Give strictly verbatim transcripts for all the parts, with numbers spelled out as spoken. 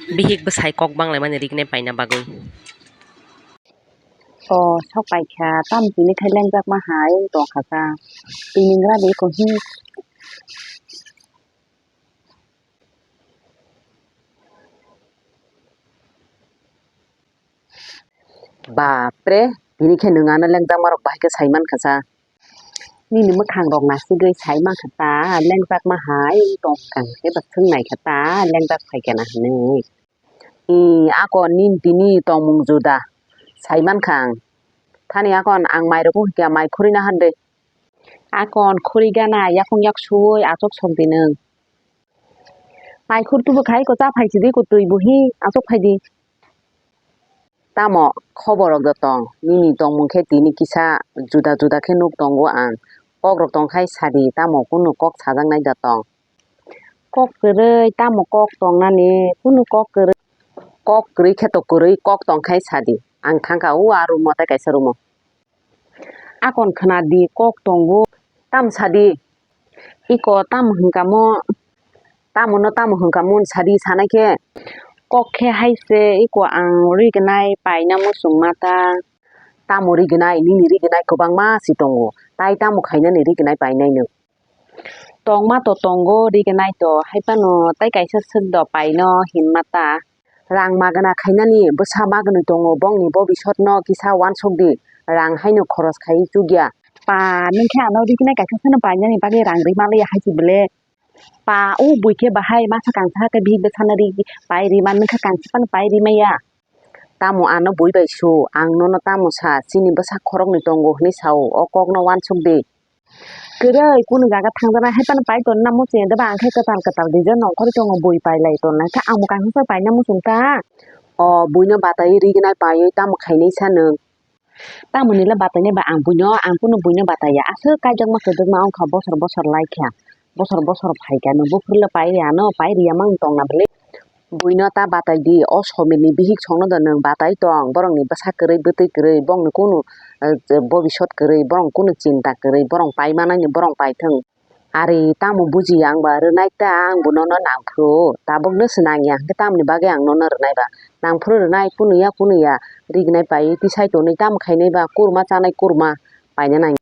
Bihik bwsai kok banglaimani rignai paina bagwi. O sok paikha, tam tini khai lengjak ma hai wng tong kha ta. Tini wngla de ko hi. Bapre, tini khe nwng ano lengjak ma rok bahai khe sai man kha sa. Nini mwkhang rok nasigwi sai man kha ta, lengjak ma hai wng tong kha khe ba swng nai kha ta, lengjak phai kha na hinwi. I, akon nini tini tongmung juda. Sai mankha ang. Thani akon ang mai rwkuk hinkhe mai khurina hande. Akon khuri gana yakung yak suwi achuk sok di nwng. Mai khur tubu khai ko cha phai sidi ko twi buhi achuk phai di. Tamo khobor rok do tong? Nini tongmung khe tini kisa juda juda khe nuk tongo ang. Kok rok tong khai sadi, tamo kunu kok sajak nai da tong? Kok kwrwi, tamo kok tong nani? Kunu kok kwrwi. Kok kwrwi khe to kwrwi, kok tong khai sadi. Ang thangkha o a room o tei kaisa room o. Akon khna di, kok tongo, tam sadi. Iko tamo hwnkamo, tamo no tamo hwnkamo sadi sanai khe. Kok khe hai se, iko ang rignai paina muchung ma ta. Tamo rignai, nini rignai kwbangma si tongo. Tai tamo khainani rignai painai nwng? Tongma to tongo, rignai to, hai phano tai kaisa swk do paino hinma ta. Rang magwna khainani bwsa magwnwi tongo, bongni bobisotno kisa uansuk di, rang haino khoros khai chukya. Pa, nwng khe ano rignai kaisa phano painani bagwi rang rwma liya hai se bwle. Pa, o bui khe bahai masa kangsa khe bihik bwsano ri pai rima, nwng khe kangsa phano pai rimaya. Tamo ano bui bai su, ang nono tamo sa, chini bwsa khoroknwi tongo hwnwi sa-o, o kokno uansuk di. Kwrwi, kunu jaga thangjaknai hai phano pai tonna muchung ya de ba, ang khe kwtal kwtal design nongkhorwi tongo, bui pai lai tonna khe ang bo kaisa paina muchung ta. O buino bataiwi rignai paiwi tamo khainai sa nwng? Tamoni le batainai ba ang buino, ang kunu buino bataiya, aswk kaijakma kwdwkma wngkha bosor bosor laikha, bosor bosor phaikha, nwng buphuru le pai riyano, pai riyamani tongna bwle. Buino ta batai di, o somirni bihik songno do nwng batai tong, borokni bwsa kwrwi bwtwi kwrwi, bongni kunu, eh, bobisot kwrwi, borong kunu chinta kwrwi, borong pai manani borong paithwng. Ari tamo bujiya ang ba rwnai ta, ang bo nono nangphuru, tabukno se nangya, hwnkhe tamoni bagwi ang nono rwnai ba? Nangphuru rwnai, kunu ya kunu ya, rignai pai tisai tonwi tamo khainai ba, kurma chanai kurma paina nang.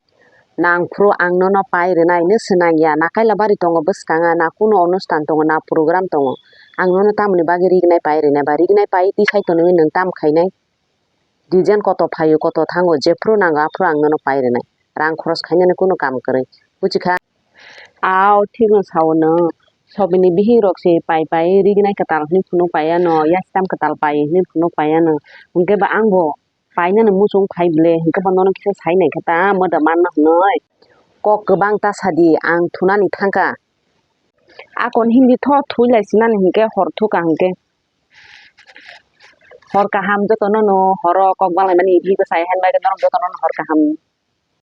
Nangphuru ang nono pai rwnai, nw se nangya, na Kailabari tongo bwskango, na kunu onustan tongo, na program tongo, ang nono tamoni bagwi rignai pai rwnai ba? Rignai pai tisai tonwi nwng tamo khainai? Design koto phaio, koto thango, jephuru nango aphuru ang nono pai rwnai. Rang khoros khainani kunu kam kwrwi, buchikha? Ao, thikno sao nwng. Sobini bihik rok se pai pai rignai kwtal hwnwi phunuk pai ano, yasitam kwtal pai hwnwi phunuk pai ano. Hwnkhe ba ang bo painani muchung phai bwle, hwnkhe ba nono kisa sai nai khe ta, moda manna hwnwi. Kok kwbang ta sadi, ang thunani thangkha. Akon hindi tho thwi lai sinani hwnkhe hor thuka hwnkhe. Hor kaham jotono no horo kok banglaimani bihik bwsai hai bagwi norok jotono no hor kaham.